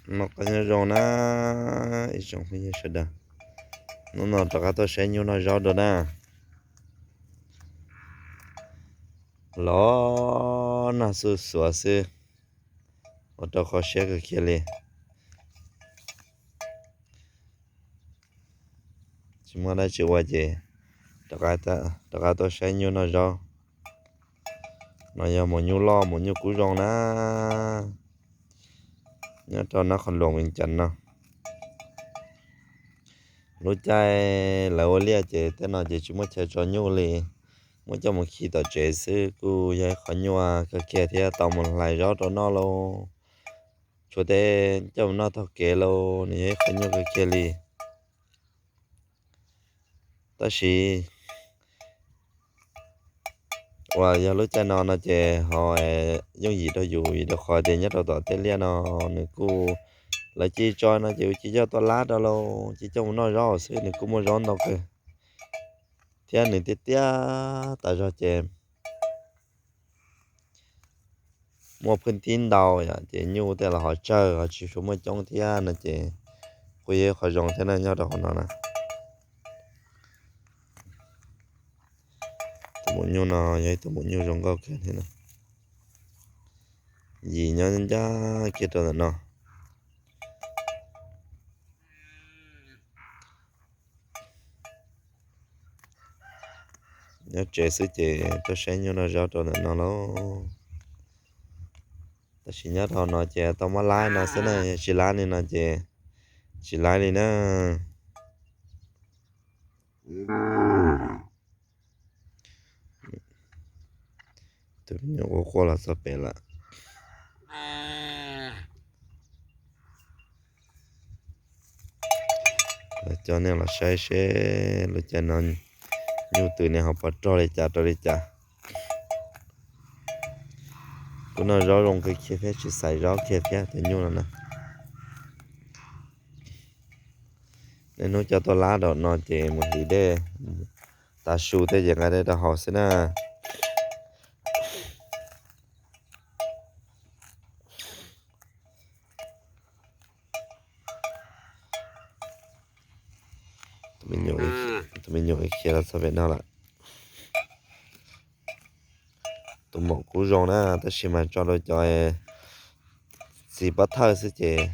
Noj qab nyob zoo na ib tsoom phooj ywg sawv daws. Hnub no rov qab tuaj saib nyuj noj zaub dua na. Los nag xuj xuav xwb, ua rau kho siab kawg kiag li. Tsis muaj dab tsi ua ces rov qab tuaj saib nyuj noj zaub. No yog maum nyuj loj maum nyuj kub zoo na, nyob rau nab qhov luas Vias Cas no. Lub caij lawv ua liaj ces tej no ces tsis muaj chaw tso nyuj li, muab coj mus khi tom tsev xwb kuj yog ib qho nyuaj kawg kiag thiab tau mus hlais zaub rau noj lauj. Tshuav tej coj mus noj taug kev lauj, nws yog ib qho nyuaj kawg kiag li. Tab sis uas yog lub caij no no ces ho yooj yim rau yus vim rau qhov tias nyob rau tom tej liaj no nws kuj, lawv cia tso no ces cia coj tuaj lab rau lauj, cia coj mus noj zaub xwb, nws kuj muaj zaub ntau kawg thiab nws tiaj tiaj tas zog ces muaj phwj tib ntau yom, ces nyuj tej los ho tsawg ho tsis tshua muaj coob thiab no ces kuj yog ib qho zoo thiab na nyob rau qhov no na. Tus maum nyuj no yog ib tug maum nyuj zoo nkauj kawg thiab na. Yim nyob ncaj kiag rau ntawm no. Nyob tsev xwb ces tuaj saib nyuj noj zaub rau ntawm no lauj. Tab sis nyob rau no ces tau muab laib no xwb na, yog tsis laib li no ces tsis laib li na. Tus me nyuam quaj quaj los txog pem lawm. Coj nej los saib seb lub caij no nyuj twm nej ho pov rog li cas rau li cas. Kuv noj zaub zoo kawg kiag thiab tsis xaiv zaub kiag thiab tus nyuj no na. Niaj hnub coj tuaj lab rau no ces mus hliv dej, tav su tej ces nqa dej rau haus xwb na. Tus me nyuam khiav los txog pem no lawm. Tus maum kub zoo na tab sis mas tso rau cov txiv pov thawj xwb ces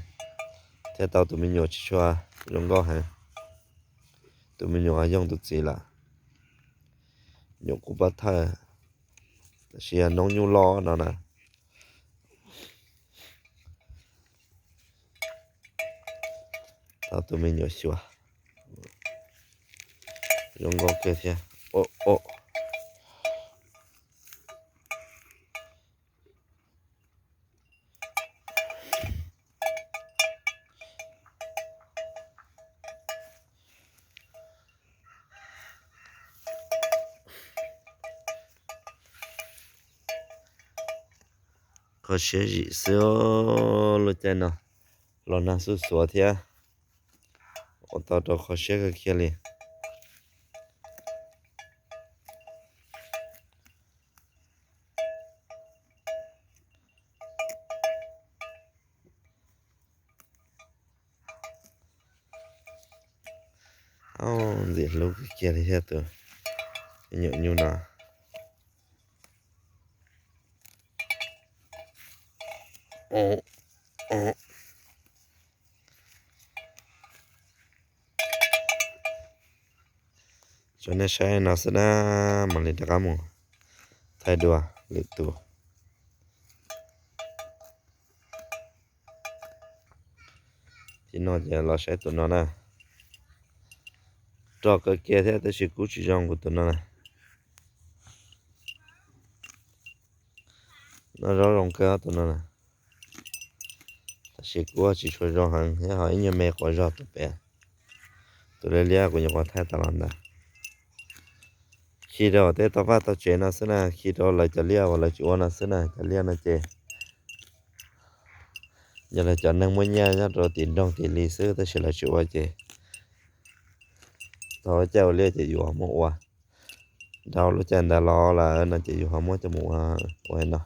thiaj tau tus me nyuam tsis tshua zoo nkauj heev. Tus me nyuam yoog tus txiv lawm. Nyuam kub pov thawj, tab sis yog noob nyuj loj no na. Tau tus me nyuam xyuas zoo nkauj kawg thiab. Kho siab zim xwb, lub caij no los nag xuj xuav thiab, ua tau rau kho siab kawg kiag li. Ntxim hlub kawg kiag li thiab tus me nyuam nyuj no. Tso nej saib no xwb na, mam li rov qab mus thaij dua lwm tus. Tim no ces los saib tus no na. Rog kawg kiag thiab tab sis kub tsis zoo kuv tus no na. Noj zaub zoo kawg tus no na, tab sis kub tsis tshua zoo heev thiab ho ib nyuag me quav zog tus pem. Tus liab liab kuv nyuam qhuav thaij tas los ntawd. Khi rau tej tau vaj tau tsev no xwb na, khi rau lawv cov liaj uas lawv tsis ua no xwb na, cov liaj no ces yog lawv cov neeg muaj nyiaj nyob rau tim nroog tim li xwb tab sis lawv tsis ua ces tau caij ua liaj ces yus ho muab ua. Dhau lub caij ntawd los lawm no ces yus ho muab coj mus ua no.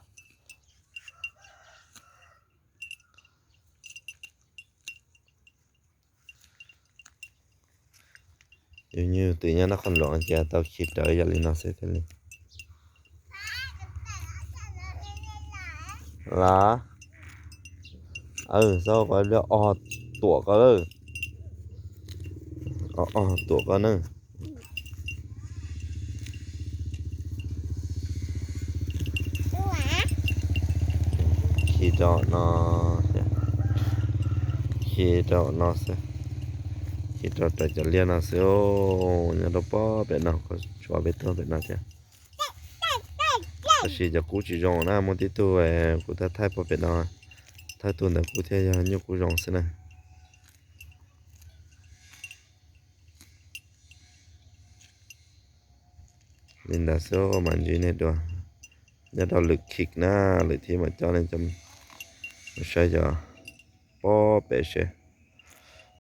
Yus nyuj twm nyob nab qhov nploos ces tau khi rawv yam li no xwb thiaj li. Las, aw, xav ko ob tuam ko lawm, ob tuam ko na. Khi rau no, khi rau no xwb, khi rau raws cov liaj no xwb. Nyob rau pob pem no, tshuav peb tug pem no thiab. Tab sis cov kub tsis zoo na, muaj tib tug kuv thaij thaij pob pem no, thawj tug ntawd kub thiab yog nyuj kub zoo xwb na. Li ntawd xwb mas ntsib nej dua. Nyob rau lwm khik na, lwm thib mam coj nej cov mus saib cov pob pem seb